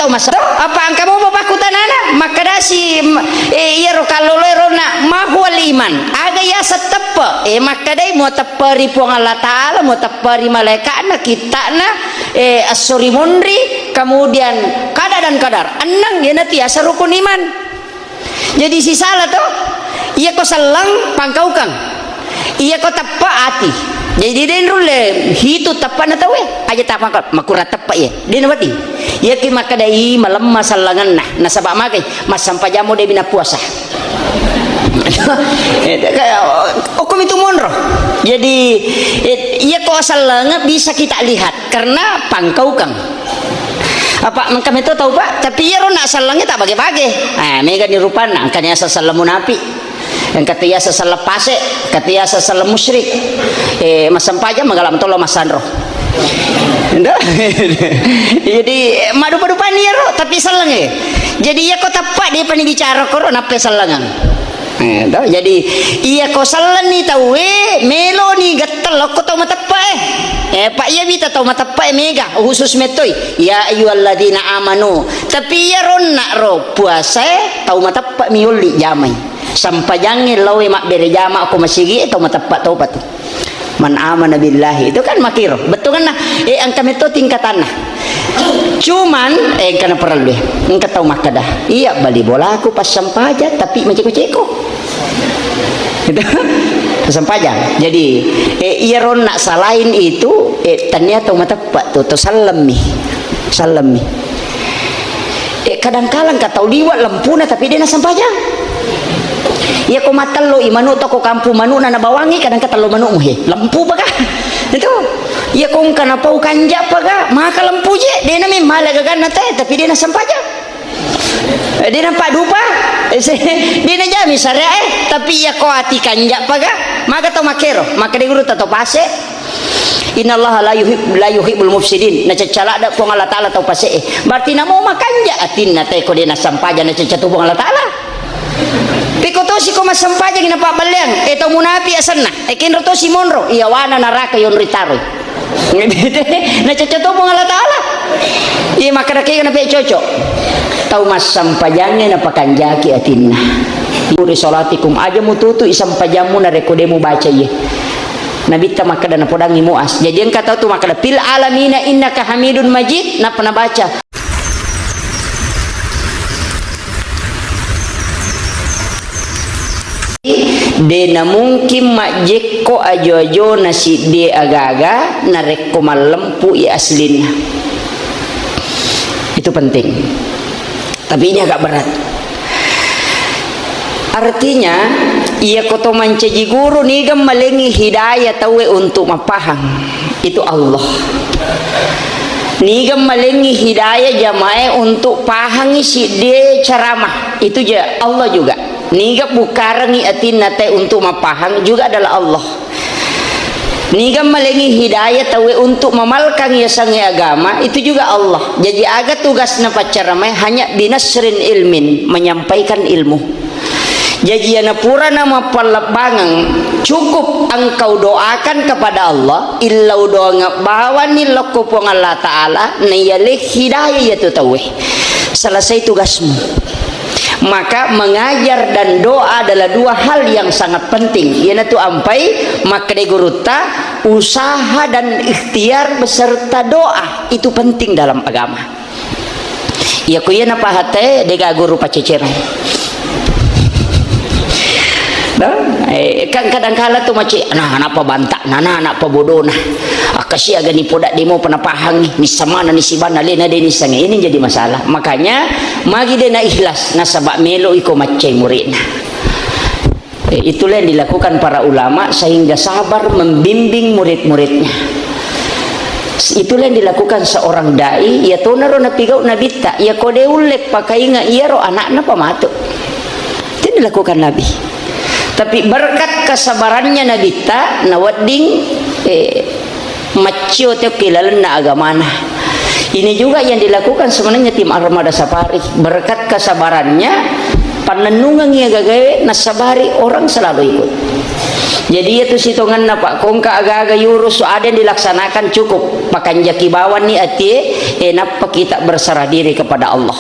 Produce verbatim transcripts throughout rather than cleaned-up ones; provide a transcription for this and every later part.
Masa-, apa engka momo pakkutanana? Makkedasi, m-, eh, iyaro kalloloe ronna, "Ma huwal iman?" Aga yaseng teppe? Eh, makkedai, "Muateppe ri Puang Allah Ta'ala, muateppe ri malaika'na, kitta'na, eh, esso ri monri, kemudian kada dan kadar." Enneng, iyanatu yaseng rukun iman. Jadi sisala to, iyako selleng pangkaukeng, iyako teppe ati. Jadi de' nulle hitu teppe'na tauwe. Aja tapangka makurang teppe iye. De' nawedding. Iyaki makkedai malemma sellengenna, nasaba magai, massampajammo de' bina puasa. Okkomi tu monro. Jadi, eh, iyako selleng bisa kita lihat karena pangkaukeng. Apa engka meto tau, Pak, tapi iyaro na sellengnge tak bage-bage. Eh, mega ni rupanna, engka ni asal selleng munapi. Engka tu yaseng selleng pase, engka tu yaseng selleng musyrik. Eh, massempajang magala metolo massanro. Ndo? Jadi, eh, madupa-dupa ni iyaro, tapi selleng, eh. Jadi, iyako teppe, de' pani bicara koro, nappe sellengang. Eh, to, jadi, iyako sellenni tauwe, meloni gettel lokko tau mateppe, eh. Eh, Pak, iya wita tau mateppe, eh, mega, khusus mettoi. Ya ayyuhalladzina amanu. Tapi iyaronna ro puasae, tau mateppe mi olli jamai. Sampajangnge laoe mabbere jama ko masigi e, tau mateppe topa tu. Man amana billahi, itu kan makiro. Bettuanna, eh, engka metto tingkatanna. Cuman, eh, engka na parellu, eh. Engka tau makkeda, "Iya, bali bolaku passampajang, tapi maceko-ceko." Gitu. Passampajang. Jadi, eh, iyaronna selain itu, eh, tania tau mateppe tu, to sellemmi. Sellemmi. Eh, kadangkala engka tau liwa lempuna tapi de' nassempajang. Iyako mattello i manu' to ko kampung manu'na nabawangngi, kadang ka tello manu'mu he. Lempu paga? Itu. Iyako engka napau kanja' paga, maka lempu je, de' nami mala gaganna te, tapi de' nassempajang. Eh, de' nampa dupa, eh, se-, de' najami syariat, eh, tapi iyako ati kanja' paga, maka tau makkero, maka de' guru tau pase. Innallaha la yuhib-, la yuhibbul mufsidin. Nacecca ladde' Puang Allah Ta'ala tau pase'e. Berarti namo makanja' atinna te ko de' nassampajang nacecca tu Puang Allah Ta'ala. Pekko tosi ko massampajang napabballeang, eh, tau munapi asenna. Eh, kenro tosi monro, iyawana naraka yonri taroi. Nacecca tu Puang Allah Ta'ala. Iya, makkeda kega nape cocok. Tau massampajangnge napakanjaki atinna. Muri salatikum, aja mututu i sampajammu narekko de' mubaca iye. Nabitta makkeda napodangngi Muaz. Jadi engka tau tu makkeda, "Fil alamina innaka hamidun majid," nappa nabaca. De' namungkin majjekko ajo-ajona siddi aga-aga narekko mallempu i aslinna. Itu penting. Tapi ini agak berat. Artinya, iyako to mancaji guru, niga malengngi hidayah tauwe untuk mapahang, itu Allah. Niga malengngi hidayah jamae untuk pahangi siddi ceramah, itu je Allah juga. Niga bukarangi atinna te untuk mapahang, juga adalah Allah. Niga malengngi hidayah tauwe untuk mamalkang yasengnge agama, itu juga Allah. Jaji aga tugasna paccaramae? Hanya binasrin ilmin, menyampaikan ilmu. Jaji iyana purana mappallebbangeng, cukup engkau doakan kepada Allah, illau doangeng bawani lokko Puang Allah Ta'ala, naiyale hidayah iyatu tauwe. Selesai tugasmu. Maka mengajar dan doa adalah dua hal yang sangat penting. Iyanatu ampai makkeda gurutta, usaha dan ikhtiar beserta doa itu penting dalam agama. Iya ko iya napahate, dega guru paccecere. Nah, eh, kan kadangkala tu maci, nah, napa banta, nah, nah, napa bodona. Akkasiaga ni poda demo pernah pahangi, nissa mana ni sibana lena de nissange. Ini jadi masalah. Makanya, magi de na ikhlas, nasaba melo iko maccai muridna. Eh, itulah yang dilakukan para ulama sehingga sabar membimbing murid-muridnya. Itulah yang dilakukan seorang dai, ya tonaro napigau nabitta, ya kode ulle pakainga iyaro anakna pamatu. Itu yang dilakukan Nabi. Tapi berkat kesabarannya nabitta, nawedding, eh, maccio teo ki lalenna agamana. Ini juga yang dilakukan sebenarnya tim Armada Safari. Berkat kesabarannya, pannennungengngi agagae nassabari, orang selalu ikut. Jadi, iya tu sitongenna, Pak, kongka aga-aga yurus, ada yang dilaksanakan, cukup. Pakanjaki bawanni atie, eh, nappa kita berserah diri kepada Allah.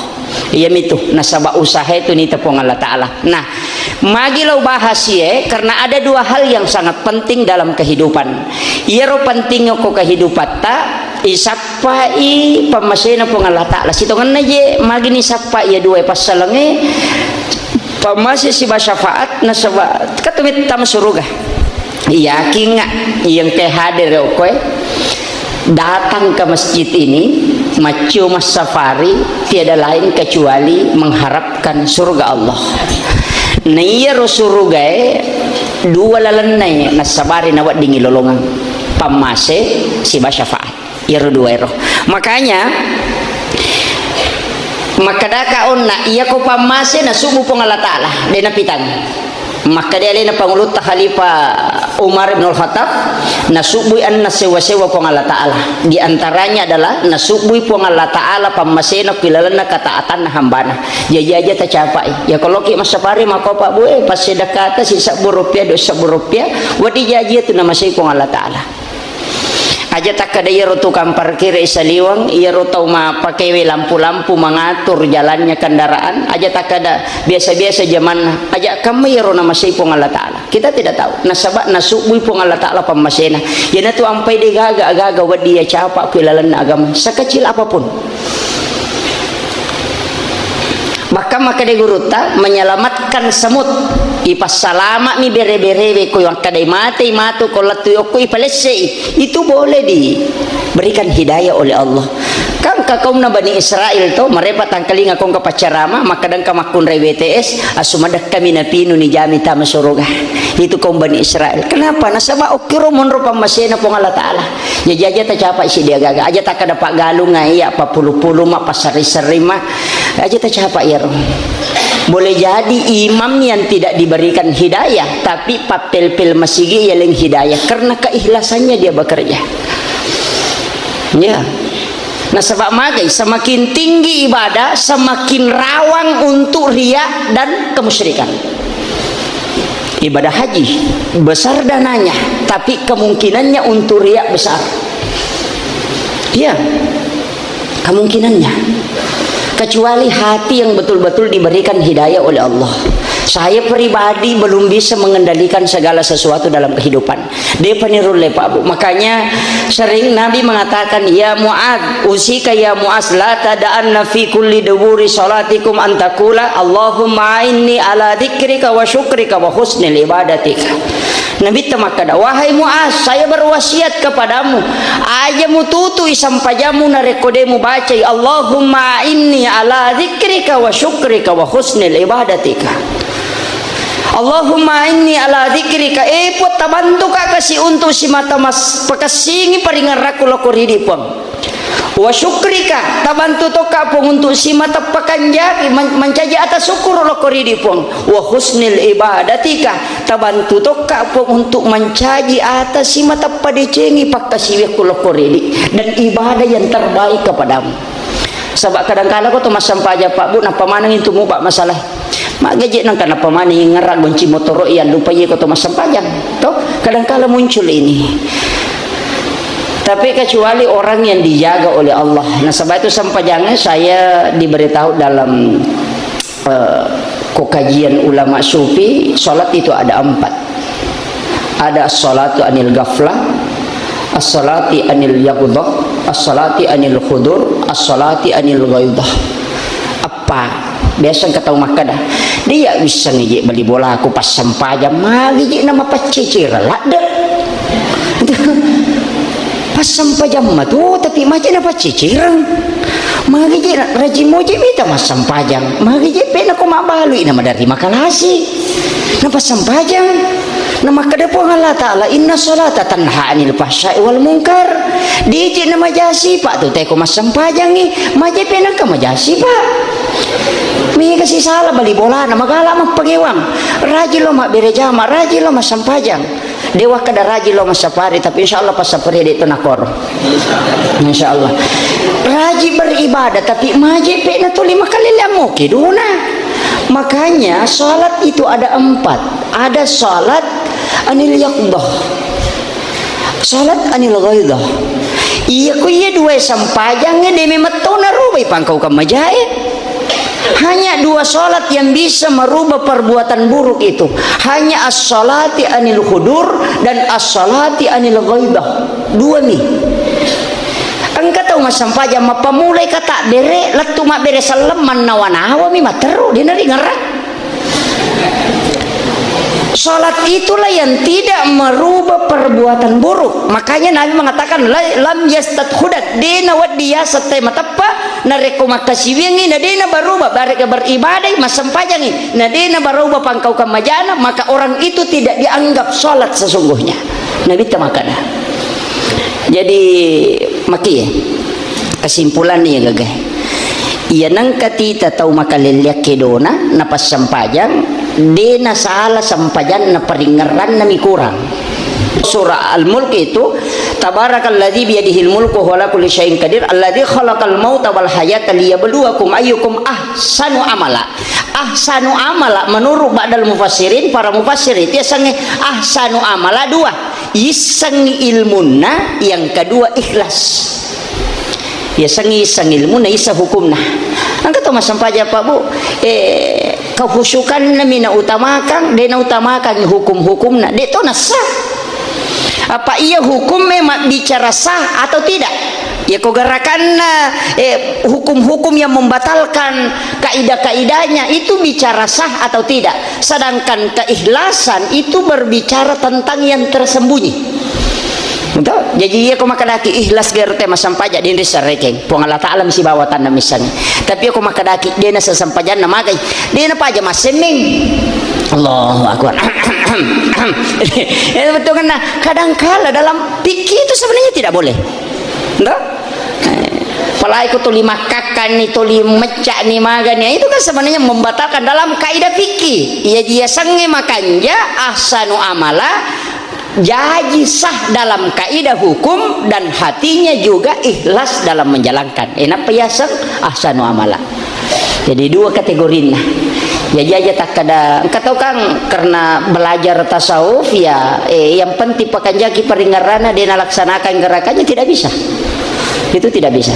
Iyamitu, nasaba usaha itu nita Puang Allah Ta'ala. Nah, magi lau bahas iye, karena ada dua hal yang sangat penting dalam kehidupan. Iyaro penting ko kehidupatta, isappai pammasena Puang Allah Ta'ala. Sitongenna je, magi nisappa iya dua passalengnge, pammase siba syafaat, nasaba katumi tama suruga. Yakinga, iya engka hadir okkoe, datang ke masjid ini, maccio massafari, tiada lain kecuali mengharapkan surga Allah. Na iyaro surugae dua lalennae nassabari naweddingi lolongeng, pammase siba syafaat. Iyaro dua ero. Makanya, makkedaka onna, iyako pammase nasubbu Puang Allah Ta'ala, de napitang. Makkeda alena pangulutta Khalifah Umar bin Al-Khattab, nasubbui anna sewa-sewa Puang Allah Ta'ala. Di antaranya adalah nasubbui Puang Allah Ta'ala pammasena ku ilalenna ketaatanna hambana. Jaji aja tacapai. Iya ko loki massafari mako Pak Bu e, passedekata sisebbu rupiah, dua sebbu rupiah, wedding jaji tu namasei Puang Allah Ta'ala. Aja takkeda iyaro tukang parkir saliweng, iyaro tau mappakewe lampu-lampu mengatur jalannya kendaraan, aja takkeda biasa-biasa jamanna, aja kamma iyaro namasei Puang Allah Ta'ala. Kita tidak tahu. Nasaba nasubbui Puang Allah Ta'ala pammasena. Iyanatu ampai de gaga, gaga wedding iya capa ku ilalenna agama. Sekecil apapun. Bahkan makkeda gurutta, menyelamatkan semut. Ipassalama'mi bere-berewe, ko makkeda matei matu, ko lettu okko ipalessei. Itu boleh diberikan hidayah oleh Allah. Kan ka kaumna Bani Israel to, marepa tangkalinga kongka paccarama, makkeda engka makkunrai W T S, asu madekkami napinu nijami tama suruga. Itu kaum Bani Israel. Kenapa? Nasaba okkiro monro pammasena Puang Allah Ta'ala. Jaji aja tacapa isi dia gaga. Aja takkeda paggalunga iya, papulu-pulu ma, passerri-serri ma. Aja tacapa iyaro. Boleh jadi imam yang tidak diberikan hidayah, tapi pappel-pel masigi yaleng hidayah karena keikhlasannya dia bekerja. Ya. Nasaba magai, semakin tinggi ibadah, semakin rawan untuk riya dan kemusyrikan. Ibadah haji besar dananya, tapi kemungkinannya untuk riya besar. Iya, kemungkinannya. Kecuali hati yang betul-betul diberikan hidayah oleh Allah. Saya pribadi belum bisa mengendalikan segala sesuatu dalam kehidupan. Depa nirulle, Pak Bu. Makanya sering Nabi mengatakan, "Ya Mu'adz, usika ya Mu'adz, la tada'anna fi kulli duburi salatikum an taqula, Allahumma a'inni ala dzikrika wa syukrika wa husnil ibadatika." Nabitta makkeda, "Wahai Mu'adz, saya berwasiat kepadamu, aja mututui sampajammu narekko de mubacai, Allahumma a'inni ala dzikrika wa syukrika wa husnil ibadatika." Allahumma inni ala dzikrika, eh, Puang, tabantuka kasi untuk simata mas-, pakassingi paringerrakku loko ridi, Puang. Wa syukrika, tabantu tokka, Puang, untuk simata pakanjaki, man-, mancaji ata syukur loko ridi, Puang. Wa husnil ibadatika, tabantu tokka, Puang, untuk mancaji ata simata padecengi pakkasiwiakku loko ridi dan ibadah yang terbaik kepadamu. Saba kadangkala ko to massempajang, Pak Bu, nappa maneng itu muba masalah. Magaje nangka nappa maneng ngerra gonci motoro iya lupa iya ko to massempajang. To, kadangkala muncul ini. Tapi kecuali orang yang dijaga oleh Allah. Nasaba itu sempajangnya saya diberitahu dalam, eh, ko kajian ulama sufi, salat itu ada empat. Ada as-salatu anil ghaflah, as-salati anil yaghdah, as-salati anil khudur, as-salati anil ghaidah. Apa? Biasa engka tau makkeda, "Dia wisseng je bali bola aku pas sempajang, magi je nama paccecere ladde." Pas sempajang matu, tapi maje na paccecireng. Magi je na-, rajin moje mita massempajang. Magi je pe nako mabalui na maderri makalasi. Na passempajang. Na makkeda Puang Allah Ta'ala, "Inna salata tanha anil fahsya'i wal munkar." Diji na majasi, Pak, tu teko massempajangi. Maje pe naka majasi, Pak. Mega si sala bali bola na magala mappangewang. Rajin lo mabbere jama, rajin lo massempajang. De wakkeda rajin lo massafari, tapi insyaallah passafari de to nakoro. Insyaallah. Rajin beribadah, tapi maje pe na tuli makalele ammoke dona. Makanya salat itu ada empat. Ada salat anil yaqdah. Salat anil ghaidah. Iya ko iya dua sempajangnge de memetto narubai pangkaukang majae. Hanya dua salat yang bisa merubah perbuatan buruk itu. Hanya as-salati anil hudur dan as-salati anil ghaibah. Dua mi. Engka tau massempajang mappamulai kata bere, lettu mabbere selleng, mannawa-nawa mi matteru, de naringerang. Salat itulah yang tidak merubah perbuatan buruk. Makanya Nabi mengatakan, "La-, lam yastad hudat," de nawedding yaseng tau mateppa, narekko makkasiwiangngi na de nabarubah, barega beribadai, massempajangngi, na de nabarubah pangkaukang majana, maka orang itu tidak dianggap salat sesungguhnya. Nabitta makkeda. Jadi, makie, kesimpulanna iya gaga. Iya nengka tita tau makalelleang kedona, napassempajang, de nasala sempajanna, paringerranna mi kurang. Surah Al-Mulk itu, "Tabarakalladzi biyadihil mulku wa huwa ala kulli syai'in qadir, alladzi khalaqal mauta wal hayata liyabluwakum ayyukum ahsanu amala." Ahsanu amala, menurut ba'dal mufassirin, para mufassir itu yasengnge ahsanu amala dua. Yissengngi ilmunna, yang kedua ikhlas. Yasengngi yisseng ilmunna, yisseng hukumna. Engka to massempajang, Pak, Bu, eh, kehusukanna mi nautamakang, de nautamakang hukum-hukumna, de to nassa. Apa iya hukumme mabbicara sah atau tidak? Yako gerakanna, eh, hukum-hukum yang membatalkan kaidah-kaidahnya itu bicara sah atau tidak? Sedangkan keikhlasan itu berbicara tentang yang tersembunyi. Betul? Jadi, iya ko makkedaki ikhlas gero te massempajang, denre sarekeng. Puang Allah Ta'ala misi bawa tanna missengngi. Tapi iya ko makkedaki, dena sesempajanna magai. Dena paja massemmeng. Allahu Akbar. Ya, betul kan? Nah, kadangkala dalam fikih itu sebenarnya tidak boleh. Nda? Eh, apalagi ko tuli makkakkanni, tuli mecca'ni, magani. Itu kan sebenarnya membatalkan dalam kaidah fikih. Iya, dia sengnge makanja, ahsanu amala, jaji sah dalam kaidah hukum dan hatinya juga ikhlas dalam menjalankan. Eh, nappa yaseng ahsanu amala. Jadi dua kategorinna. Jaji aja takkada, engka tau kan karena belajar tasawuf ya, eh, yang penting pakanjaki paringerrana, de nalaksanakan gerakannya, tidak bisa. Itu tidak bisa.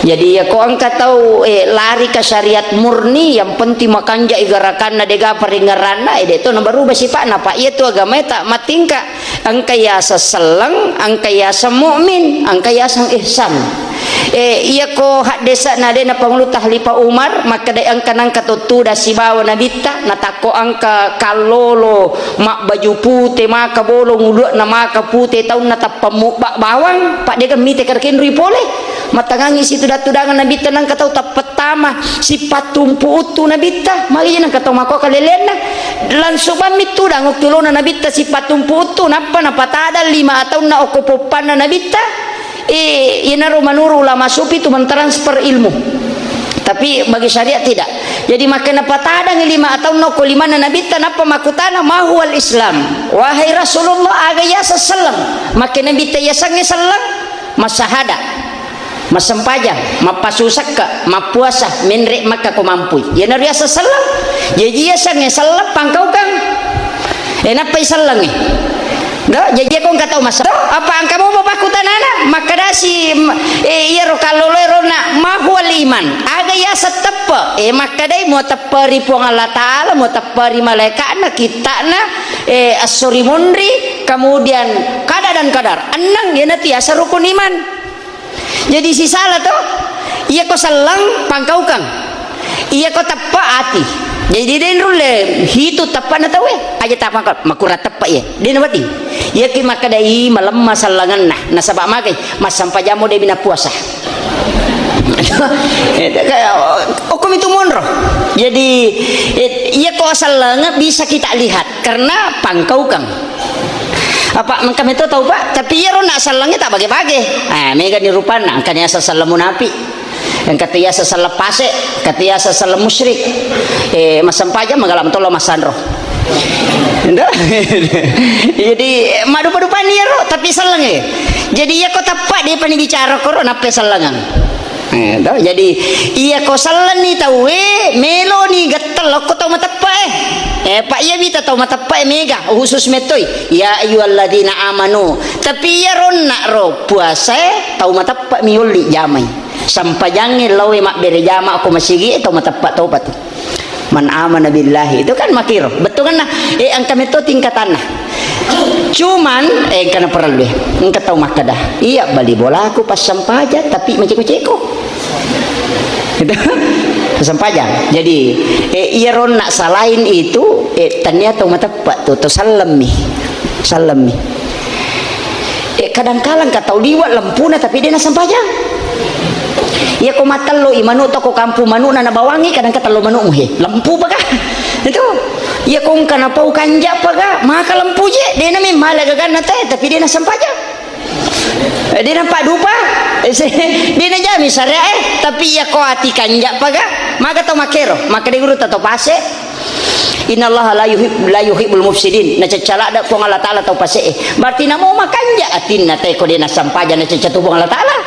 Jadi ya ko engka tau, eh, lari ke syariat murni, yang penting makanjaki gerakanna, dega paringerrana, eh, de to nabarubah sipa'na, Pak. Iya tu agamae tak matingka. Engka yaseng selleng, engka yaseng mukmin, engka yaseng ihsan. Eh, iyako haddese'na de na Pangulutta Khalifah Umar, makkedai engka nangka to tudang sibawa Nabitta, natakko engka kallolo mabbaju pute, maka bolong ulu'na, maka pute taunna, tappa mubba bawang, paddegang mite karakenrui pole. Mattangangi situdang-tudangan Nabitta, nangka tau tappa tama sipattumpu uttu Nabitta, magi nangka tau mako kaleleanna. Langsung bammi tudang okko lona Nabitta sipattumpu uttu, nappa napatadang lima ataunna okko poppanna Nabitta. Eh, iyanaro menurut ulama sufi itu mentransfer ilmu. Tapi bagi syariat tidak. Jadi makkeda napatadang lima ataunna okko limanna Nabitta, nappa makkutana, "Ma huwal Islam?" Wahai Rasulullah, aga yaseng selleng? Makkeda Nabitta, yasengnge selleng massahada, massempajang, mappasusekke, mappuasa, menre Makkah ko mampui. Iyanaro yaseng selleng. Jaji yasengnge selleng pangkaukang. Eh, nappai sellengnge. Do, jaji ko engka tau massempajang. Do, apa engka mopa pakkutanana? Makkedasi, eh, iyaro kalloloe ronna, "Ma huwal iman?" Aga yaseng teppe? Eh, makkedai, muateppe ri Puang Allah Ta'ala, muateppe ri malaika'na, kitta'na, eh, esso ri monri, kemudian kada dan kadar. Enneng, iyanatu yaseng rukun iman. Jadi sisala to, iyako selleng pangkaukang, iyako teppe ati. Jadi de nulle hitu teppana tauwe, aja tapangka makurang teppe iye. De nawedding. Iyaki makkedai malemma sellengenna, nasaba magai massempajammo de bina puasa. Okkomi tu monro. Jadi, eh, iyako selleng bisa kita lihat karena pangkaukang. Apa engka meto tau, Pak, tapi iyaro na sellengnge tak bage-bage. Ah, mega ni rupanna, engka ni yaseng selleng munafi. Engka tu yaseng selleng pase, engka tu yaseng selleng musyrik. Eh, massempajang magala metolo massanro. Ndo? Jadi, eh, madupa-dupani iyaro, tapi sellengnge. Jadi, iyako teppe, de pani bicara koro, nappai sellengang. Eh, to, jadi, iya ko sellenni tauwe, meloni gettel lokko tau mateppe'e. Eh, pa iya wita tau mateppe'e mega, khusus mettoi. Ya ayyuhalladzina amanu. Tapi iya ronna ro puasae, tau mateppe' mi yolli jamai. Sampajangnge laoe mabbere jama ko masigi, tau mateppe' topa tu. Man amana billahi. Itu kan makiro. Betul kan, nah? Eh, engka metto tingkatanna. Cuman, eh, engka na perlu, eh. Engka tau makkada, "Iya, bali bolaku passampajang, tapi maceko-ceko." Gitu. Passampajang. Jadi, eh, iya ronna selain itu, eh, tania tau mateppe' tu, to sallemmi. Sallemmi. Eh, kadangkala engka tau liwa lempuna tapi de' nasampajang. Iya ko matello i manu' to ko kampung manu'na nabawangngi, kadang ka tello manu'mu he. Lempu paka. Itu. Iya ko engka napau kanja' paka, maka lempu je, de' nami male gaganna te, tapi de' nasampajang. Eh, de' nampa dupa, eh, se-, de' najami syariat, eh, tapi iya ko ati kanja' paka, maka tau makero, maka de' guru tau pase. Innallaha la yuhib-, la yuhibbul mufsidin. Nacacca ladde' Puang Allah Ta'ala tau pase'e. Berarti namo makanja' atinna te ko de' nasampajang nacacca tu Puang Allah Ta'ala.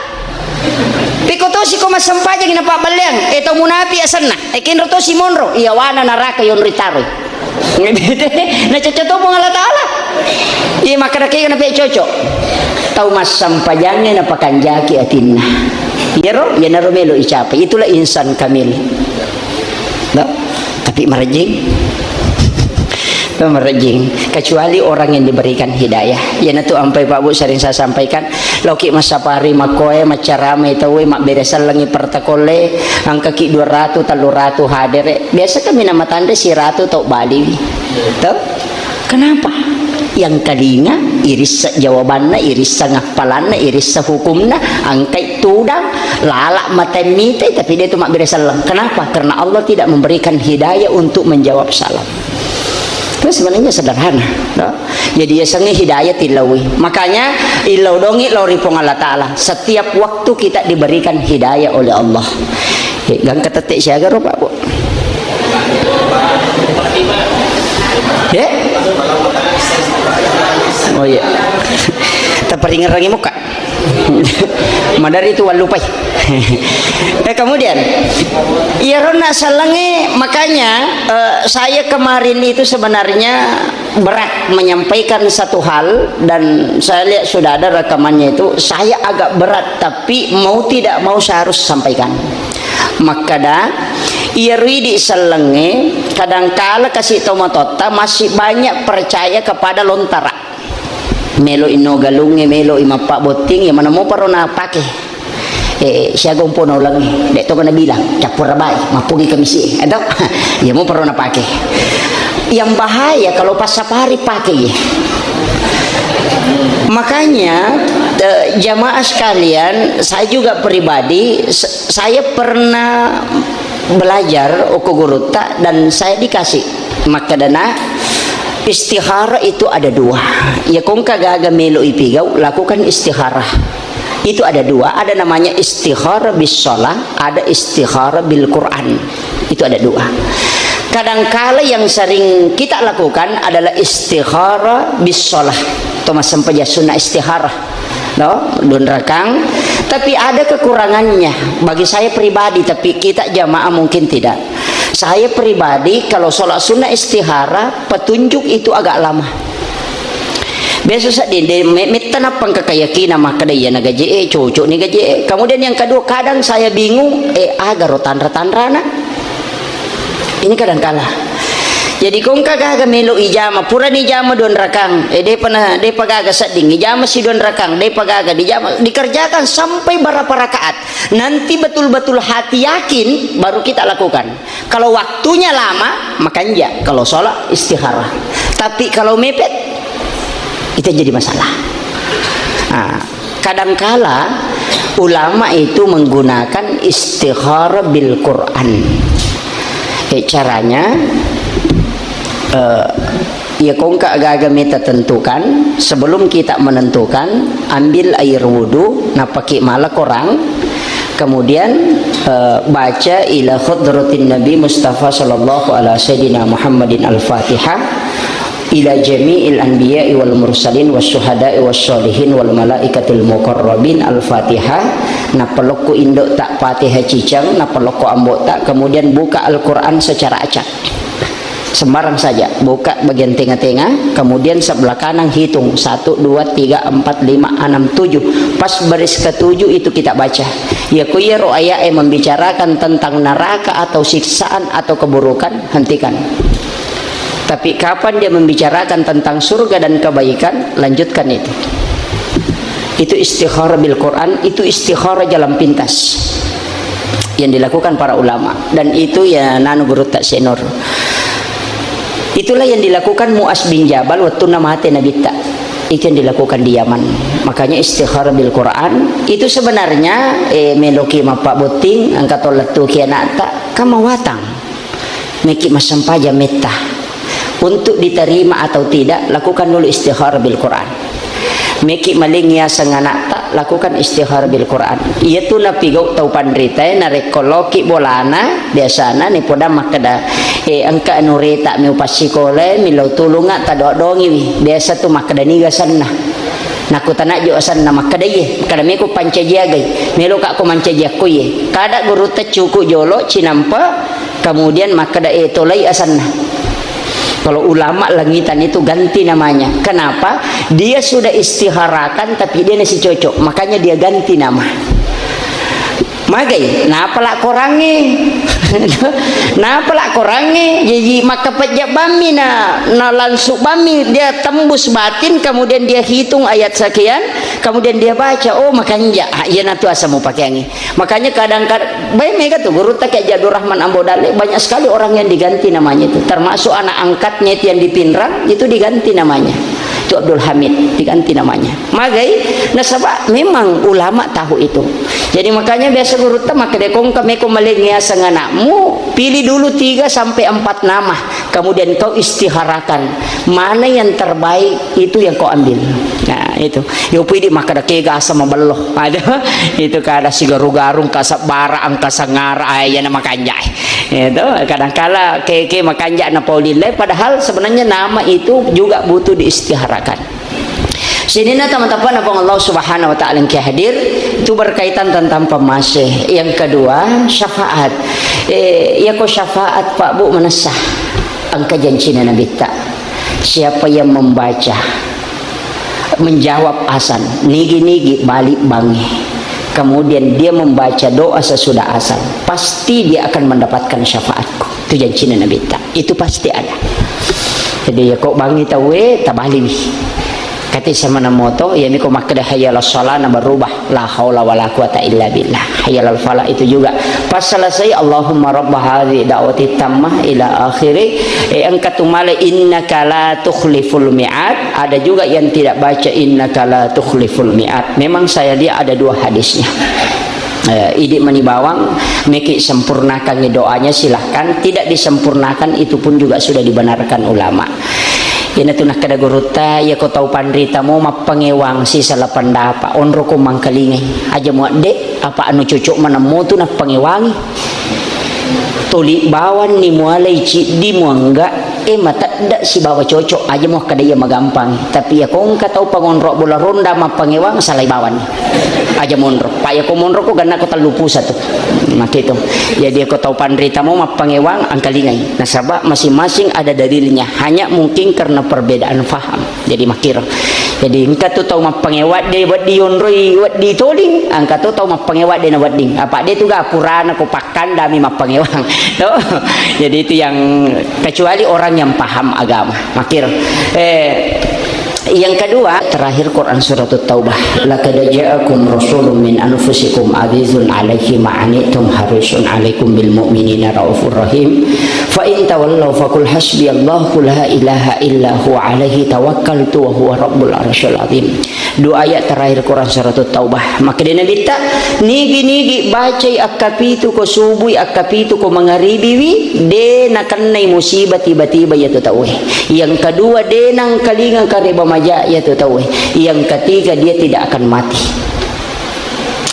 Pekko tosi ko massampajang napabballeang, eh, tau munafi' asenna. Eh, kenro tosi monro, iyawana naraka yonri taroi. Nacacca tu Puang Allah Ta'ala. Iya, makkada kega nape cocok. Tau massampajangnge napakanjaki atinna. Iyaro, iyanaro melo icapai. Itulah insan kamil. No? Tapi marejjing. No, marejjing. Kecuali orang yang diberikan hidayah. Iyanatu ampai Pak Bu sering saya sampaikan, loki massapari makkoe, maccaramai tauwe, mabbere sellengi pertakolle, angkaki dua ratu, tellu ratu hadere. Biasa kami nama tande siratu tau baliwi. Tuh? Kenapa? Yang telinga irissa jawabanna, irissa ngappalanna, irissa hukumna, angkai tudang, lala mata mitai, tapi dia tu mabbere selleng. Kenapa? Karena Allah tidak memberikan hidayah untuk menjawab salam. Itu sebenarnya sederhana, no? Jadi, yasengnge hidayah tillaui. Makanya, illau dongi lao ri Puang Allah Ta'ala. Setiap waktu kita diberikan hidayah oleh Allah. Eh, gangka tette siaga ro, Pak, Bu? Eh? Oh, iya. Taparingerrangi muka. Madari tu wallupai. Eh, kemudian, iyaronna sellengnge, makanya, eh, saya kemarin itu sebenarnya berat menyampaikan satu hal, dan saya lihat sudah ada rekamannya itu, saya agak berat, tapi mau tidak mau saya harus sampaikan. Makkada, iyaro idi sellengnge, kadangkala kasi tomatoatta masih banyak percaya kepada lontara. Melo ino galungnge, melo i mappabbotting, ya mana moparo napake. Eh, siaga umpo nauleng, de' to nabilang, cappura bai, mappugi kamisi, atau? Ya moparo napake. Yang bahaya kalau pas sapari pake, ya. Makanya, eh, jamaah sekalian, saya juga pribadi, se-, saya pernah belajar okko gurutta dan saya dikasih makkedana, istikharah itu ada dua. Ya, kongka gaga melo ipigau, lakukan istikharah. Itu ada dua, ada namanya istikharah bis shalah, ada istikharah bil Quran. Itu ada dua. Kadangkala yang sering kita lakukan adalah istikharah bis shalah. Atau massempajang sunnah istikharah. No, dua rakang. Tapi ada kekurangannya bagi saya pribadi, tapi kita jamaah mungkin tidak. Saya pribadi, kalau sholat sunnah istihara, petunjuk itu agak lama. Biasa saja, de-, me-, metta nappa engka keyakinan makkeda iya na gaje e, cocok ni gaje e. Kemudian yang kedua, kadang saya bingung, eh, aga ro tanra-tanrana? Ini kadang kala. Jadi, ko engka gaga melo ijama, purani ijama dua rakang, eh, depa na, depa gaga sedding, ijama si dua rakang, depa gaga, dijama, dikerjakan sampai berapa rakaat. Nanti betul-betul hati yakin, baru kita lakukan. Kalau waktunya lama, makanja. Kalau sholat, istikharah. Tapi kalau mepet, itu jadi masalah. Nah, kadangkala ulama itu menggunakan istikharah bil Quran. Eh, caranya, eh, ya, ko engka gaga meta tentukan, sebelum kita menentukan, ambil air wudhu, napaki mala korang, kemudian, eh, baca ila hadratin Nabi Mustafa sallallahu ala sayyidina Muhammadin Al-Fatihah, Ila jami'il anbiya'i wal mursalin was syuhada'i was sholihin wal malaikatil muqarrabin. Al-Fatihah. Nappa lokko indo'ta Fatihah ciceng, nappa lokko ambo'ta, kemudian buka Al-Quran secara acak. Sembarang saja, buka bagian tengah-tengah, kemudian sebelah kanan hitung, satu, dua, tiga, empat, lima, enam, tujuh. Pas baris ketujuh itu kita baca. Ya, ko iyaro ayat yang membicarakan tentang neraka atau siksaan atau keburukan, hentikan. Tapi kapan dia membicarakan tentang surga dan kebaikan, lanjutkan itu. Itu istikharah bil Quran, itu istikharah jalan pintas yang dilakukan para ulama. Dan itu ya nanu gurutta Senur. Itulah yang dilakukan Muaz bin Jabal waktu namate Nabitta. Itu yang dilakukan di Yaman. Makanya istikharah bil Quran itu sebenarnya, eh, meloki mappabbotting, engka to lettuki anakta, kamawatang. Meki massempajang metta. Untuk diterima atau tidak, lakukan dulu istikharah bil Quran. Meki maling yaseng anakta, lakukan istikharah bil Quran. Iyatu napigau tau panritae, narekko loki bolana, biasana nipoda makkeda, "Eh, engka anu reta mi upassikola, millau tulunga, tadoa-doangiwi." Biasa tu makkeda niga asenna. Nakutanajo asenna, makkeda iye, makkeda meko pancaji agai, meloka ko mancaji akko iye. Kada gurutta cuku jolo cinampa, kemudian makkeda, "Eh, tolai asenna." Kalau ulama langitan itu ganti namanya. Kenapa? Dia sudah istiharakan, tapi dia masih cocok. Makanya dia ganti nama. Magai, napala korangnge. Napala korangnge, jadi maka pejjak bammi na, na langsung bammi dia tembus batin, kemudian dia hitung ayat sekian, kemudian dia baca, "Oh, makanja." Ah, iya natu asa mau pakeangi. Makanya kadang-kadang, baik mega tuh, guru tak kayak Abdul Rahman Ambo Dalle, banyak sekali orang yang diganti namanya itu. Termasuk anak angkatnya itu yang di Pinrang, itu diganti namanya. Itu Abdul Hamid, diganti namanya. Magai, nasaba memang ulama tahu itu. Jadi makanya biasa gurutta makkeda, "Kongka meko maling yaseng anakmu, pilih dulu tiga sampai empat nama. Kemudian kau istiharakan. Mana yang terbaik, itu yang kau ambil." Nah, itu. Yo pidi makkeda kega asa mabello. Ada. Itu kada sigaru-garung, kasabbara, angka sangara, ayana makanjai. Itu kadangkala ke, ke makanja na paulillah, padahal sebenarnya nama itu juga butuh diistiharakan. Sininna teman-teman, Puang Allah Subhanahu wa Ta'ala yang hadir, itu berkaitan tentang pemase. Yang kedua, syafaat. Eh, iya ko syafaat, Pak Bu, manessa. Engka jancina Nabitta. Siapa yang membaca, menjawab asan, nigi-nigi balik bangi. Kemudian dia membaca doa sesudah asan, pasti dia akan mendapatkan syafaatku. Itu jancina Nabitta. Itu pasti ada. Jadi, ya, ko bangi tauwe, tabaliwi. Kati sama na moto, ya, miko makkeda hayya ala shalah, na berubah. La haula wala quwata illa billah. Hayya ala falah itu juga. Pas selesai, Allahumma rabba hadhi da'wati tammah ila akhiri. Eh, engka tu male innaka la tukhliful mi'ad. Ada juga yang tidak baca innaka la tukhliful mi'ad. Memang saya lihat ada dua hadisnya. Eh, idi mani bawang, meki sempurnakan doanya, silahkan. Tidak disempurnakan, itu pun juga sudah dibenarkan ulama. Iyana tu nakkeda gurutta, iya ko tau panrita mo mappangewang sisala pendapa, onro ko mangkalingai. Aja muadde, apa anu cocok manammu tu nappangewangi. Toli bawang ni mualai ciddi muangga, eh, matedda sibawa cocok, aja muakkeda iya magampang. Tapi iya ko engka tau pangonro bola ronda mappangewang, salai bawang ni. Aja monro. Pak, iya ko monro ko ganna ko tellu pusa tu. Makitu. Jadi ko tau panrita mo mappangewang, angkalingai. Nasaba masing-masing ada dalilnya. Hanya mungkin karena perbedaan faham. Jadi makkiro. Jadi engka tu tau mappangewa de wedding yonroi wedding toling, engka tu tau mappangewa de na wedding. Apa de tu ga purana ko pakkandami mappangewang. To. Jadi itu yang kecuali orang yang paham agama. Makkiro. Eh, yang kedua, terakhir Quran Surat Taubah. Laqad ja'akum rasulun min anfusikum azizun alaihi ma anittum harisun alaikum bil mu'minina raufur rahim. Fa in tawallaw faqul hasbiyallahu la ilaha illa huwa alaihi tawakkaltu wa huwa rabbul arsyil azim. Dua ayat terakhir Quran Surat Taubah. Makkeda Nabitta, nigi-nigi bacai akkapitu ko subui, akkapitu ko mangaribiwi, de nakennai musibah tiba-tiba iya tu tauwe. Yang kedua, de nangkalinga kareba maja iya tu tauwe. Yang ketiga, dia tidak akan mati.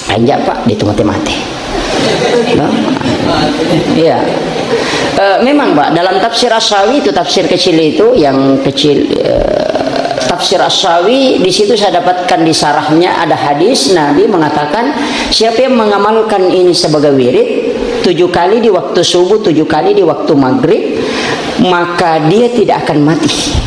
Anja, Pak, de tu mate-mate. No? Iya. Eh, memang, Pak, dalam tafsir Asyawi itu, tafsir kecil itu, yang kecil, eh, tafsir Asyawi, di situ saya dapatkan di sarahnya ada hadis Nabi mengatakan, "Siapa yang mengamalkan ini sebagai wirid, tujuh kali di waktu subuh, tujuh kali di waktu maghrib, maka dia tidak akan mati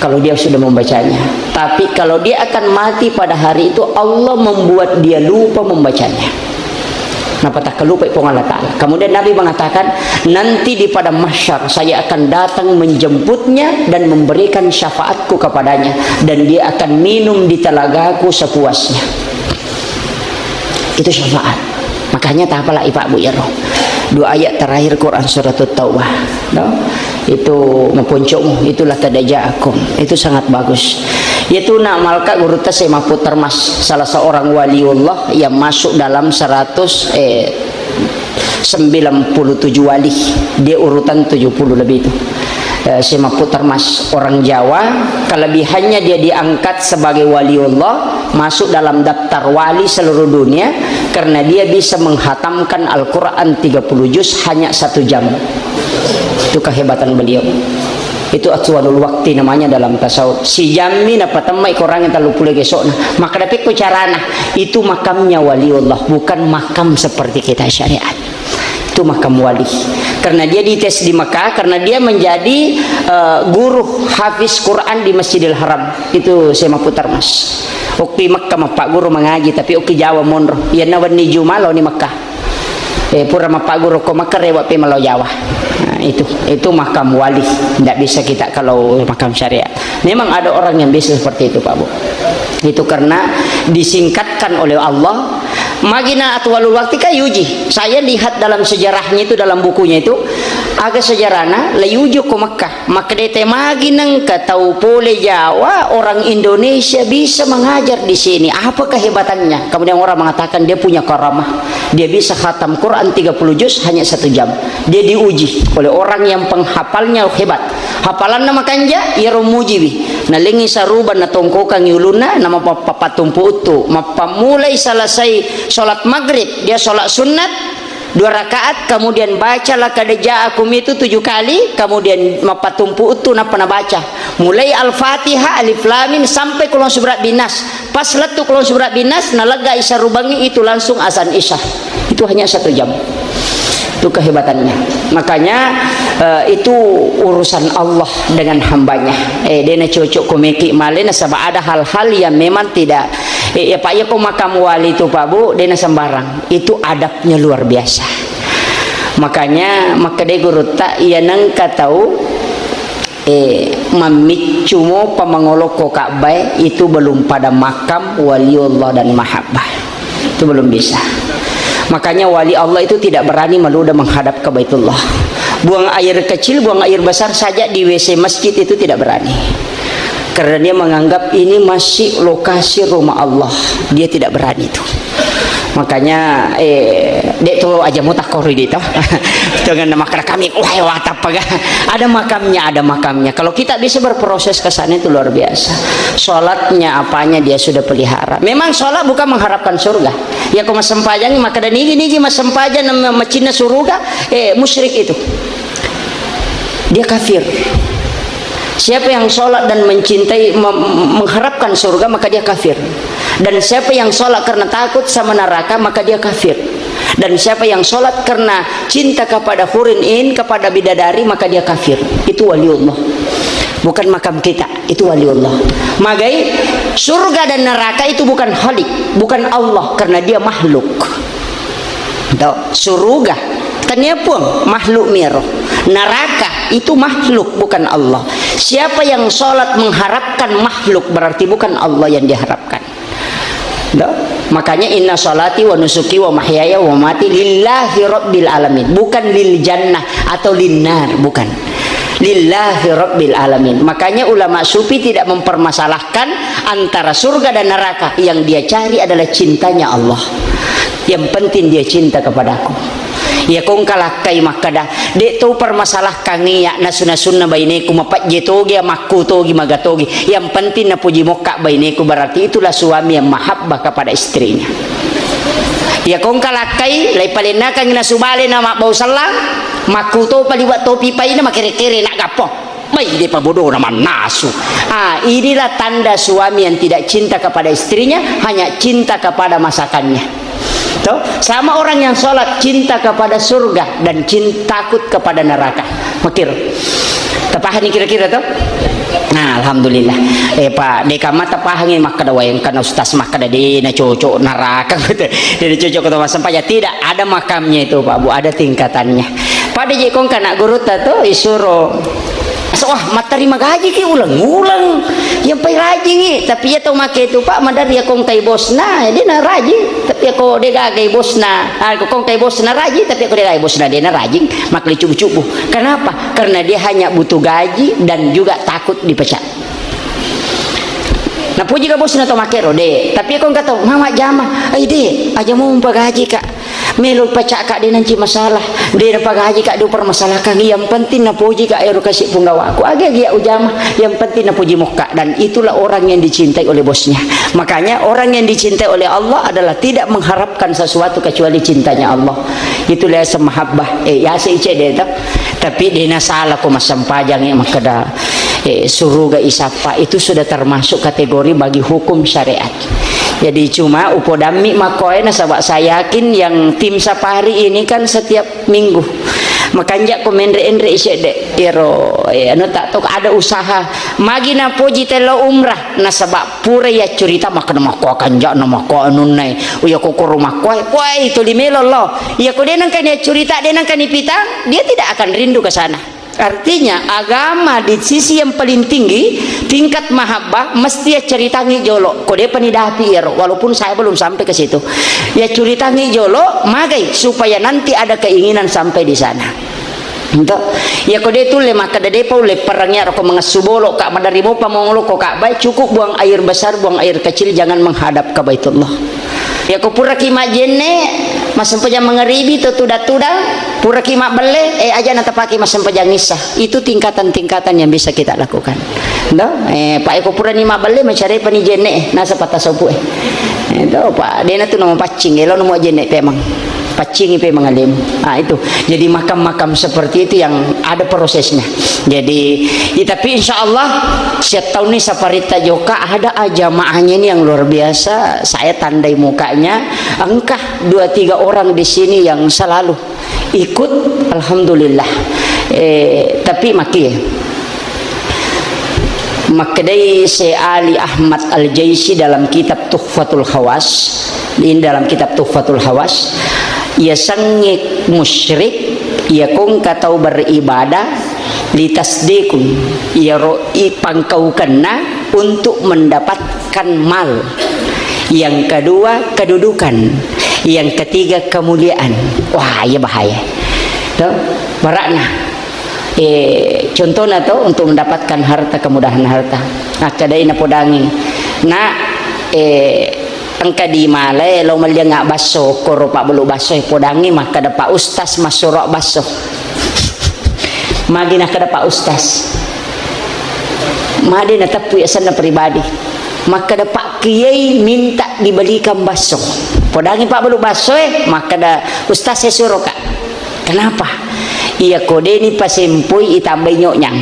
kalau dia sudah membacanya. Tapi kalau dia akan mati pada hari itu, Allah membuat dia lupa membacanya." Napa takkalupai Puang Allah Ta'ala. Kemudian Nabi mengatakan, "Nanti di padang mahsyar, saya akan datang menjemputnya dan memberikan syafaatku kepadanya. Dan dia akan minum di telagaku sepuasnya." Itu syafaat. Makanya tapalai Pak Bu iyaro. Dua ayat terakhir Quran Surat Taubah. No? Itu maponcokmu, itulah qad ja'akum. Itu sangat bagus. Itu nak malka gurutta Syekh Mahfud Termas, salah seorang waliullah yang masuk dalam seratus, eh, sembilan puluh tujuh wali. Dia urutan tujuh puluh lebih itu. Eh, Syekh Mahfud Termas orang Jawa, kelebihannya dia diangkat sebagai waliullah, masuk dalam daftar wali seluruh dunia karena dia bisa menghatamkan Al-Quran tiga puluh juz hanya satu jam. Itu kehebatan beliau. Itu atwalul wakti namanya dalam tasawuf. Si jammi napatemmai korangnge tellu pulo gesokna. Maka dapekko carana. Itu makamnya waliullah, bukan makam seperti kita syariat. Itu makam wali. Karena dia dites di Mekah, karena dia menjadi, eh, guru hafiz Quran di Masjidil Haram. Itu Syekh Mahfud Termas. Okki Mekah mappagguru mengaji, tapi okki Jawa monro. Iyanna wenni Juma lao ni Mekah. Eh, pura mappagguru ko Mekah, rewa pe malao Jawa. Nah, itu, itu makam wali. Tidak bisa kita kalau makam syariat. Memang ada orang yang bisa seperti itu, Pak Bu. Itu karena disingkatkan oleh Allah. Magina atwalul wakti ka yuji. Saya lihat dalam sejarahnya itu, dalam bukunya itu, aga sejarahna, la yuji ko Mekah. Makkeda te magi nengka tau pole Jawa, orang Indonesia bisa mengajar di sini. Apa kehebatannya? Kemudian orang mengatakan dia punya karamah. Dia bisa khatam Quran tiga puluh juz hanya satu jam. Dia diuji oleh orang yang penghafalnya hebat. Hafalanna makanja, iyaro mujiwi. Nalengi saruba, natongkokangi ulunna, namappatumpu uttu. Mappamulai selesai sholat maghrib, dia sholat sunnat, dua rakaat, kemudian baca laqad ja'akum itu tujuh kali, kemudian mappatumpu uttu nappa nabaca. Mulai Al-Fatihah, Alif Lam Mim, sampai Qul a'udzu birabbinas. Pas lettu Qul a'udzu birabbinas, naleggai sarubangi itu langsung azan Isya. Itu hanya satu jam. Itu kehebatannya. Makanya, eh, itu urusan Allah dengan hambanya. Eh, dena cocok komeki male nasaba ada hal-hal yang memang tidak, eh, ya Pak, ya ko makam wali itu Pak Bu, dena sembarang. Itu adabnya luar biasa. Makanya, makkedai gurutta, iya nengka tau, eh, mammiccu mopa mangolokko Ka'bah, itu belum pada makam waliullah dan mahabbah. Itu belum bisa. Makanya wali Allah itu tidak berani meludah menghadap ke Baitullah. Buang air kecil, buang air besar saja di W C masjid itu tidak berani. Karena dia menganggap ini masih lokasi rumah Allah. Dia tidak berani itu. Makanya, eh, dek tu aja mutakori di tu. Dengan nama kami, wah, watap. Ada makamnya, ada makamnya. Kalau kita bisa berproses ke sana itu luar biasa. Sholatnya, apanya dia sudah pelihara. Memang sholat bukan mengharapkan surga. Ya, ko massempajang, maka dan nigi-nigi massempajang, nama macinna surga, eh, musyrik itu. Dia kafir. Siapa yang sholat dan mencintai, mem-, mengharapkan surga, maka dia kafir. Dan siapa yang sholat karena takut sama neraka, maka dia kafir. Dan siapa yang sholat karena cinta kepada hurin in, kepada bidadari, maka dia kafir. Itu waliullah. Bukan makam kita, itu waliullah. Magai, surga dan neraka itu bukan Khalik, bukan Allah, karena dia makhluk. Tuh, surga. Tania pun makhluk miro. Neraka itu makhluk, bukan Allah. Siapa yang sholat mengharapkan makhluk, berarti bukan Allah yang diharapkan. Tuh. Makanya inna sholati wa nusuki wa mahyaya wa mati lillahi rabbil alamin. Bukan lil jannah atau linnar, bukan. Lillahi rabbil alamin. Makanya ulama sufi tidak mempermasalahkan antara surga dan neraka. Yang dia cari adalah cintanya Allah. Yang penting dia cinta kepadaku. Iya kongka lakkai makkada, dek to permasalahkan iya nasu-nasunna baineku, mapajje togi, makku togi, maga togi. Yang penting napuji mokka baineku, berarti itulah suami yang mahabbah kepada istrinya. Iya kongka lakkai, lai palennakangi nasu bale na mabbau sellang, Makkuto paliwa topi paina makere-kere nak gapo. Bai, depa bodona mannasu. Ah, inilah tanda suami yang tidak cinta kepada istrinya, hanya cinta kepada masakannya. Toh? Sama orang yang sholat cinta kepada surga dan cin-, takut kepada neraka. Makir. Tapahangi kira-kira toh? Nah, alhamdulillah. Eh, Pak, deka mata pahangi makkada wayang kana ustaz makkada de na cocok neraka gitu. De na cocok ke tempat sampah. Ya, tidak, ada makamnya itu, Pak Bu, ada tingkatannya. Pada je kong kana gurutta toh isuro. So, wah, matterima gaji ki uleng-uleng. Yang pai rajingi, tapi ya tau make itu, Pak, madar ya kong tai bosna, dia na rajin. Tapi ya ko de gagai bosna, ah, ko kong tai bosna rajin, tapi ya ko de gagai bosna dia na rajin, makli cubu-cubu. Kenapa? Karena dia hanya butuh gaji dan juga takut dipecat. Napuji ka bosna to makkero, de. Tapi ko engka to, mama jama, ai de, aja mau mpagaji ka. Melo paca ka de nanci masalah. De napagaji ka de permasalahkan. Yang penting napuji ka ero kasi punggawaku. Age age ujama, yang penting napuji mokka. Dan itulah orang yang dicintai oleh bosnya. Makanya orang yang dicintai oleh Allah adalah tidak mengharapkan sesuatu kecuali cintanya Allah. Itulah mahabbah. Eh, ya si cede to. Tapi de na salah ko massempajang ya makkada. Eh, suruga isappa itu sudah termasuk kategori bagi hukum syariat. Jadi cuma upodammi makkoe nasaba saya yakin yang tim safari ini kan setiap minggu. Makanja ko menre-enre sedde. Ero, eh, anu tak tok ada usaha. Magi napoji telo umrah nasaba pura ya curita makkada makko kanja na makko anunna. Uya kokoro makkoe. Woi, tuli melo lo. Ya ko de nangkani curita, de nangkani pitang, dia tidak akan rindu ke sana. Artinya, agama di sisi yang paling tinggi, tingkat mahabbah, mesti ya ceritangi jolo. Ko depa ni dapi iyaro, walaupun saya belum sampai ke situ. Ya ceritangi jolo, magai, supaya nanti ada keinginan sampai di sana. Ento, ya ko de tulle makkada depa ulle perang iyaro ko mangessu bolo ka madari mopa mongolo ko Ka'bah, cukup buang air besar, buang air kecil, jangan menghadap ke Baitullah. Yako puraki majjenne, massempajang mangaribi to tudang-tudang, puraki mabbelle, eh, aja natapaki massempajang issa. Itu tingkatan-tingkatan yang bisa kita lakukan. Ndo? Eh, pa eko purani mabbelle, macarepa ni jenne, eh, nasa pata sopu, eh. Eh, to, pa, dena tu nama paccing, elo nama jenne pemang. Paccingi pemang alemu. Ah, itu. Jadi makam-makam seperti itu yang ada prosesnya. Jadi, ya, tapi insya Allah, setiap tahun ini saparitta joka ada aja jamaahnya ini yang luar biasa. Saya tandai mukanya, engkah dua tiga orang di sini yang selalu ikut, alhamdulillah. Eh, tapi maki, makkedai Syekh Ali Ahmad Al-Jaisi dalam kitab Tuhfatul Hawas, ini dalam kitab Tuhfatul Hawas, iya sangi musyrik, iya kongka tau beribadah, litasdikun, iyaro ipangkaukenna untuk mendapatkan mal. Yang kedua, kedudukan. Yang ketiga, kemuliaan. Wah, iya bahaya. Tuh, barakna. Eh, contohnya tuh untuk mendapatkan harta, kemudahan harta. Nah, kedai napodangi. Nak, eh, engka di malai lo meliang basso, koro Pak Belu basso, eh, podangi makkada Pak Ustaz massoro basso. Magi nakkada Pak Ustaz. Made nateppu asenna pribadi. Makkada Pak Kiai minta dibelikan basso. Podangi Pak Belu basso, eh, makkada Ustaz saya suruh Kak. Kenapa? Iya ko deni pasempoi itambai nyonyang.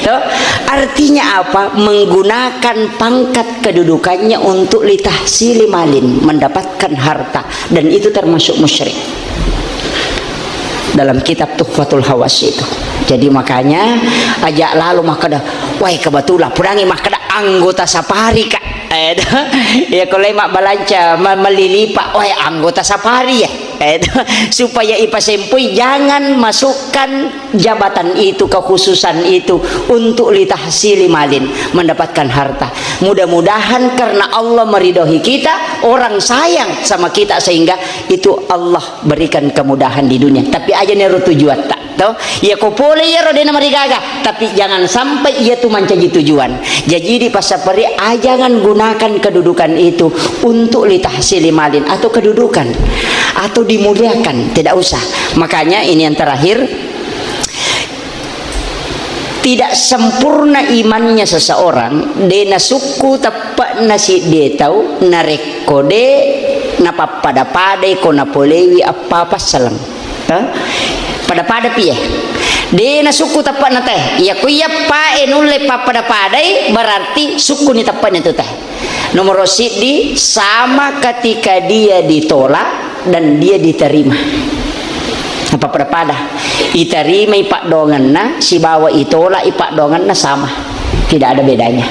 Tuh, artinya apa? Menggunakan pangkat kedudukannya untuk litahsili malin, mendapatkan harta. Dan itu termasuk musyrik dalam kitab Tuhfatul Hawas itu. Jadi makanya aja lalu makkada, wah kebetulan pudangi makkada anggota safari kak. Eh, ya kalau mak balanca ma- melilipa, wah anggota safari ya. Eh, supaya ipasempoi jangan masukkan jabatan itu, kekhususan itu untuk litahsili malin, mendapatkan harta. Mudah-mudahan karena Allah meridohi kita, orang sayang sama kita sehingga itu Allah berikan kemudahan di dunia. Tapi aja nero tujuan tak. Toh, iya ko pole iyaro dena marigaga, tapi jangan sampai iya tu mancaji tujuan. Jadi di pasapari ajangan gunakan kedudukan itu untuk litahsili malin atau kedudukan atau dimuliakan, tidak usah. Makanya ini yang terakhir, tidak sempurna imannya seseorang, dena sukku teppa'na sidde tau, narekko de Napappada-padai ko napolewi appa passaleng. Hah? Pada-pada pi e. De nasukku teppe'na te. Iya ko iya pa e nulle pappada-padai, berarti sukkuni teppe'na tu te. Nomoro siddi, sama ketika dia ditolak dan dia diterima. Apa pada-pada? Iterimai paddoangenna sibawa itolak i paddoangenna sama. Tidak ada bedanya.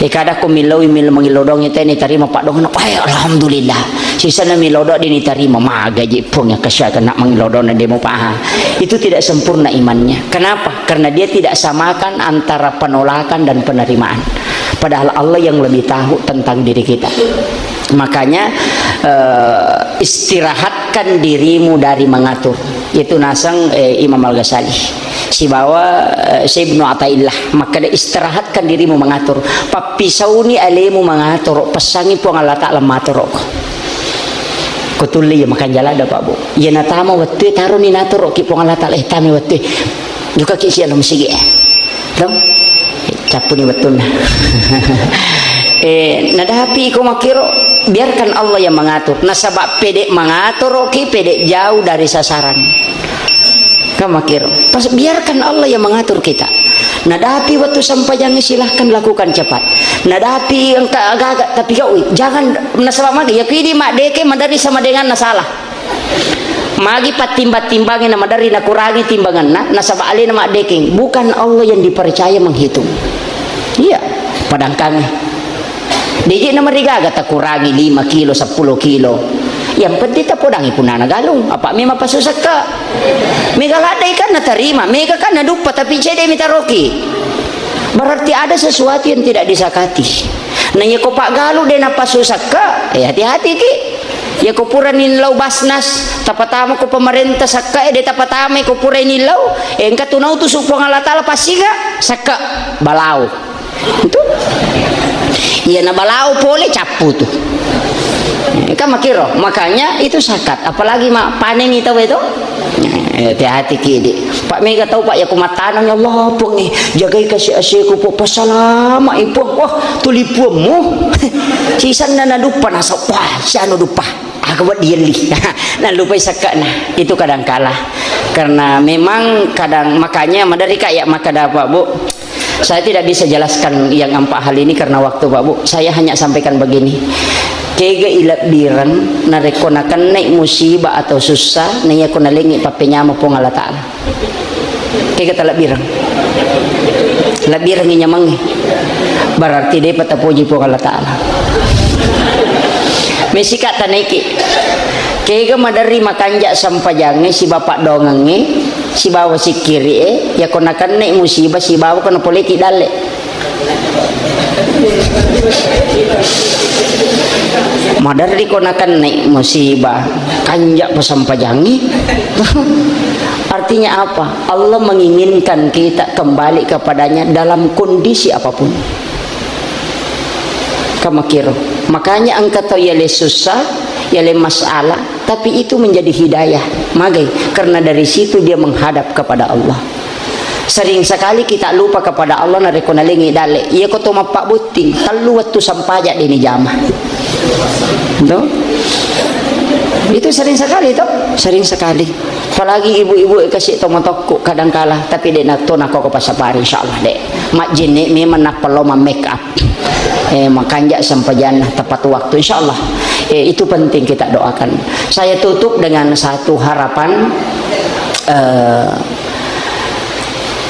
E, kada ko millau, millau mangillau doang itu, ini terima paddoangenna. Wah, alhamdulillah. Sisana millau doang dini terima. Magaji pun ya kesya kena mangillau doang demo paha. Itu tidak sempurna imannya. Kenapa? Karena dia tidak samakan antara penolakan dan penerimaan. Padahal Allah yang lebih tahu tentang diri kita. Makanya, eh, istirahatkan dirimu dari mengatur. Itu naseng, eh, Imam Al-Ghazali. Sibawa, eh, Syekh Ibnu Athaillah. Makkeda, istirahatkan dirimu mengatur. Pappisauni alemu mengatur. Pesangi Puang Allah Ta'ala mengatur. Ko tulli ya makan jalan ada, Pak Bu. Ya natama wettu taroni natoroki Puang Allah Ta'ala. Eh, tami wettu. Duka ki sia lo masigi. Lo? Cappuni wettunna. Eh, nadapi ko makkiro, biarkan Allah yang mengatur. Nasaba pede mengatur, oke, pede jauh dari sasaran. Kan makkiro. Pas biarkan Allah yang mengatur kita. Nadapi waktu sampajangnya, silahkan lakukan cepat. Nadapi engka agak-agak, tapi kau jangan nasaba magi ya kidi madeke madari sama dengan nasalah. Magi pattimbang-timbangi na maderri nakurangi timbanganna, nasaba alena maddekeng. Bukan Allah yang dipercaya menghitung. Iya, padangkangi. Deje na marigaga takurangi lima kilo, seppulo kilo. Yang penting tapodangi punana galung. Apa memang pasu sekka? Mega ladde kan natarima, mega kan naduppa, tapi cede mitaroki. Berarti ada sesuatu yang tidak disakati. Nah, iya ko paggalu de napasu sekka, eh, hati-hati ki. Iya ko purani lau Basnas, tapatama ko pemerintah sekka, eh, de tapatama ko purani lau, eh, engka tu nautusu Puang Allah Ta'ala passinga sekka, balau. Itu. Iya na balau pole cappu tu. Eh, kan makkiro, makanya itu zakat. Apalagi ma paneni tau itu. Eh, hati-hati ki, Dik. Pak, mega tau, Pak, ya, ku mattaneng, ya Allah, Puang, eh, jagai kasih asihku, Puang, pasalama, eh, Puang. Wah, tuli Puangmu. Sisanna naduppa nasa, wah, sianu duppa. Aku buat dielli. Nalupai sekkana. Itu kadang kala. Karena memang kadang, makanya maderri ka ya makkeda, Pak, Bu. Saya tidak bisa jelaskan yang empat hal ini karena waktu, Pak Bu. Saya hanya sampaikan begini. Kega ilebbireng narekko nakennai musibah atau susah, naiya ko nalengngi pappenyama Puang Allah Ta'ala. Kega talebbireng? Lebbirengngi nyamangnge. Berarti depa tapoji Puang Allah Ta'ala. Mesika tanaiki. Kega maderri makanja sempajangnge sibawa paddoangengnge, sibawa sikkiri'e, yako nakennai musibah sibawa ko napoleki dalle. Maderri ko nakennai musibah, kanja pasempajangnge. Artinya apa? Allah menginginkan kita kembali kepadanya dalam kondisi apapun. Kamakiro. Makanya engka tau yale susah, yale masalah, tapi itu menjadi hidayah. Magai? Karena dari situ dia menghadap kepada Allah. Sering sekali kita lupa kepada Allah narekko nalengngi dalle. Iya ko to mappabutting, tellu wettu sampaja deni jama. Tuh. Itu sering sekali, toh? Sering sekali. Apalagi ibu-ibu kasih to matokku kadang kala, tapi dek na to nako ko pasapari, insyaallah, dek. Majjenne memang nappa lo ma-make up. Eh, makanja sempajanna tepat waktu, insyaallah. Eh, itu penting kita doakan. Saya tutup dengan satu harapan, eh,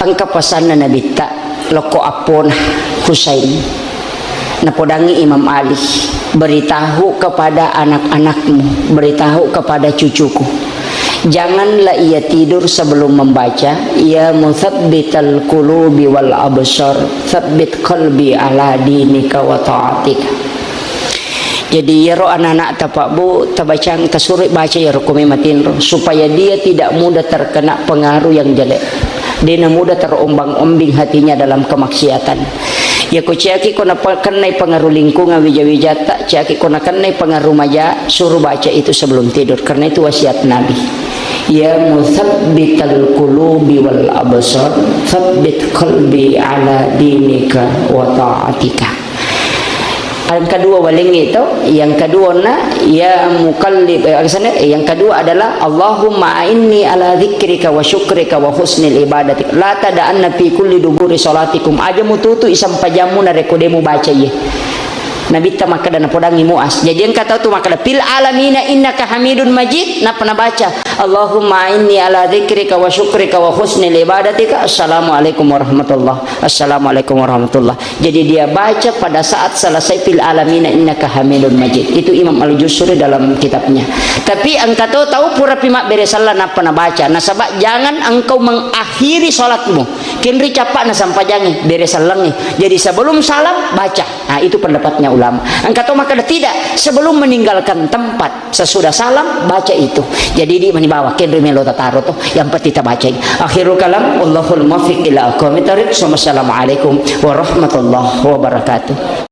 engka pesanna Nabitta lokko appona Husain. Napodangi Imam Ali, "Beritahu kepada anak-anakmu, beritahu kepada cucuku. Janganlah ia tidur sebelum membaca, ya musabbital qulubi wal absar, sabbit qalbi ala dinika wa ta'atika." Jadi, iyaro anak-anak tapabbu, tabacang, tasuroi baca iyaro kome matinro, supaya dia tidak mudah terkena pengaruh yang jelek. Dena mudah terombang-ombing hatinya dalam kemaksiatan. Yako ciaki ko napakennai pengaruh lingkungan wija-wijatta, ciaki ko nakennai pengaruh maja, suruh baca itu sebelum tidur. Karena itu wasiat Nabi. Ya musabbital qulubi wal absar, sabbit qalbi ala dinika wa ta'atika. Yang kedua walengngi to, yang kedua na, ya muqallib, eh, agasana, eh, yang kedua adalah, "Allahumma a'inni ala dzikrika wa syukrika wa husnil ibadatik. La tada'anna fi kulli duburi salatikum." Aja mututu isampajammu narekko de mubaca iye. Nabitta makkeda napodangngi Muaz. Jadi engka tau tu makkeda, "Fil alamina innaka hamidun majid." Napa nabaca, "Allahumma a'inni ala dzikrika wa syukrika wa husnil ibadatika. Assalamualaikum warahmatullah. Assalamualaikum warahmatullah." Jadi dia baca pada saat selesai fil alamina innaka hamidun majid. Itu Imam Al-Jusuri dalam kitabnya. Tapi engka to tau pura pi mabbere sella nappa nabaca. Nasaba jangan engkau mengakhiri salatmu. Kenri cappa na sampajangi, bere sellengi. Jadi sebelum salam baca. Nah, itu pendapatnya ulama. Engka to makkeda tidak, sebelum meninggalkan tempat, sesudah salam baca itu. Jadi di mani bawa kenri melo tataro to, yang penting tabacai. Akhirul kalam, wallahul muwaffiq ila aqwamit thariq. Wassalamualaikum warahmatullahi wabarakatuh.